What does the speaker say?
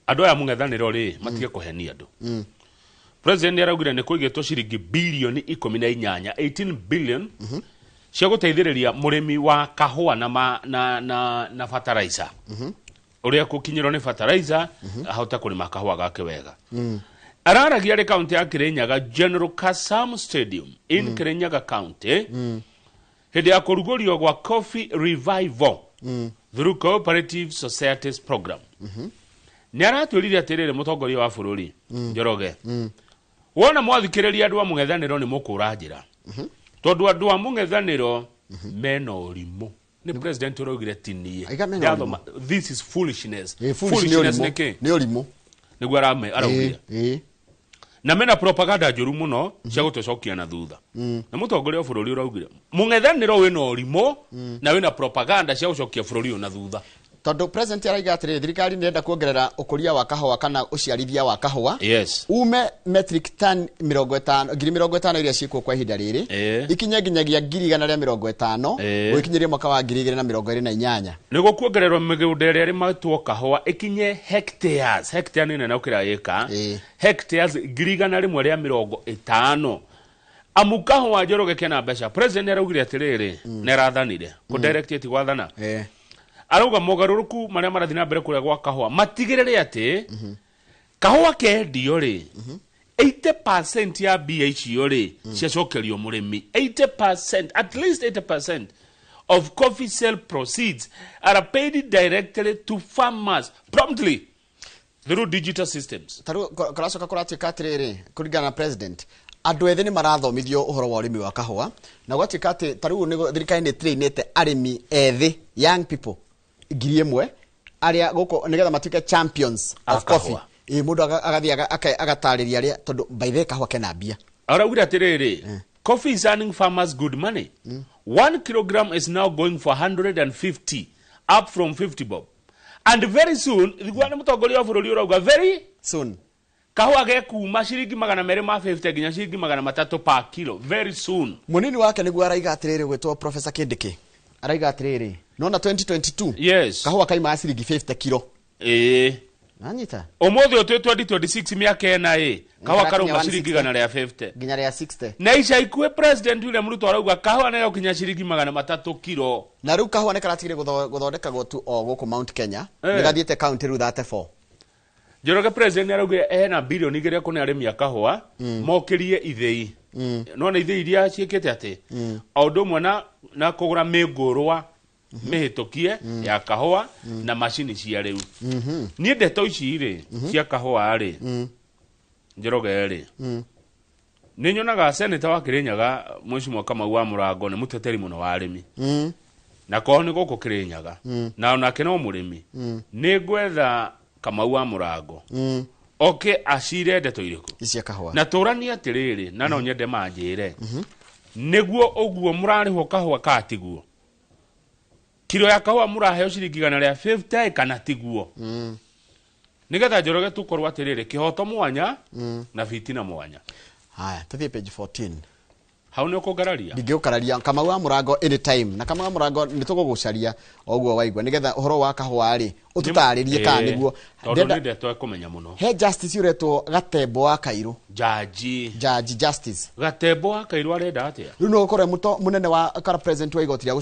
Andũ aya mũng'ethanĩro rĩ, matige kũhenia andũ. President nĩ araugire nĩ kũigĩtwo ciringi bilioni 18, 18 billion, cia gũteithĩrĩria mũrĩmi wa kahũa na, ma, na, na, na fertilizer, ũrĩa gũkinyĩrwo nĩ fertilizer ahote kũrĩma kahũa gake wega. Araragia arĩ kaunti ya Kirinyaga, General Kasam Stadium in Kirinyaga County, hĩndĩ ya kũrugũrio gwa Coffee Revival through Cooperative Societies Program. Nĩ aratwĩrire atĩrĩrĩ, mũtongoria wa bũrũri Njoroge, wona mwathikĩrĩria andũ a mũng'ethanĩro nĩ mũkũra njĩra, tondũ andũ a mũng'ethanĩro mena ũrimũ. Nĩ president ũraugire, ti niĩ. Aiga mena. Ndathoma, this is foolishness. Foolish nĩ Foolishness ũrimũ. nĩ kĩ? Nĩ ũrimũ. Nĩguo araugire. Na mena propaganda njũru mũno cia gũtũcokia na thutha. Na mũtongoria wa bũrũri ũraugire mũng'ethanĩro wĩna ũrimũ na wĩna propaganda cia gũcokia bũrũri ũyũ na thutha. Tondũ president araiga atĩrĩrĩ, thirikari nĩ ĩrenda kuongerera ũkũria wa kahũa kana ũciarithia wa kahũa ume metric ton 50, 50,000 iria ciĩkuo kwa ihinda rĩrĩ, ikinye nginyagia 150,000 gũgĩkinyĩria mwaka wa 2028. Nĩ gũkuongererwo mĩgũnda ĩrĩa ĩrĩmatwo kahũa ĩkinye hectares, hectare nĩ nene gũkĩra ĩka, hectares 150,000, amu kahũa, Njoroge, kena mbeca. President nĩ araugire atĩrĩrĩ, nĩ arathanire kũ direct ti gwathana. Arauga mogarũrũku marĩa marathiĩ na mbere kũrĩa gwa kahũa matigĩrĩre atĩ kahũa kendio rĩ, 80% ya mbia icio rĩ ciacokerio mũrĩmi. 80%, at least 80% of coffee sale proceeds are paid directly to farmers promptly through digital systems. Tarĩu kũracoka kũratuĩka atĩrĩrĩ, kũringana na president, andũ ethĩ nĩ marathomithio ũhoro wa ũrĩmi wa kahũa, na gwatuĩka atĩ tarĩu thirikari nĩ trainĩte arĩmi ethĩ, young people 1,000 arĩa gũkũ nĩgetha matuĩke champions A of coffee. Kahũa. Ĩ, mũndũ agathiĩ agatarĩria arĩa, tondũ by the way kahũa kena mbia. Araugire atĩrĩrĩ, coffee is earning farmers good money. 1 kilogram is now going for 150, up from 50 bob, and very soon, thigua, nĩ mũtongoria wa bũrũri ũrauga, very soon kahũa gekuma ciringi 250 nginya ciringi 300 per kilo very soon. Munini wake nĩguo araiga atĩrĩrĩ, gwĩtwo Professor Kindiki, araiga atĩrĩrĩ, nona 2022 kahũa kaimaga ciringi 50 kilo. Nanyita. Ũmũthĩ ũtwĩ 2026, mĩaka ĩna ĩ, kahũa Karakinya karauma ciringi 160. 150. Nginya rĩa 60. Na ica ikuĩ President William Ruto arauga kahũa nĩ gũkinya ciringi 300 kilo. Na rĩu kahũa nĩ karatigire gũthondekagwo tu o gũkũ Mount Kenya, nĩ gathiĩte county rĩu 34. Njoroge, president nĩ araugire ena bilioni 2 kũne arĩmi a kahũa mokĩrie ithĩi. Nona ithĩi iria ciĩkĩte atĩ o ũndũ ũmwe na kũgũra mĩngũrwa mĩhĩtũkie ya kahũa na macini cia rĩu. Niĩ ndeto ici rĩ cia kahũa rĩ, Njoroge rĩ, nĩ nyonaga seneta wa Kĩrĩnyaga, Mheshimiwa Kamau wa Mũrango, nĩ mũteteri mũno wa arĩmi, na korwo nĩ gũkũ Kĩrĩnyaga na onake no mũrĩmi, nĩ ngwetha Kamau wa Mũrango oke acire ndeto irĩkũ icia kahũa. Na tũranie atĩrĩrĩ, na no nyende manjĩre nĩguo ũguo mũrarĩhwo kahũa katiguo, kiro ya kahũa mũraheo ciringi 150 kana tiguo, nĩgetha, Njoroge, tũkorwo atĩrĩrĩ, kĩhoto mwanya na bitina mwanya. Haya, tũthiĩ page 14. Hau nĩ ũkũngararia. Ndingĩgũkararia, Kamau wa Mũrango, anytime. Na Kamau wa Mũrango, nĩ tũgũgũcaria o ũguo waigua, nĩgetha ũhoro wa kahũa rĩ ũtũtarĩrie kana nĩguo. Tondũ nĩ ndeto ekũmenya mũno. He justice ũretwo Gatembo wa Kairũ. Jaji. Jaji justice. Gatembo wa Kairũ arenda atĩa? Rĩu no ũkorwo mũto mũnene wa kana president wa igoti rĩa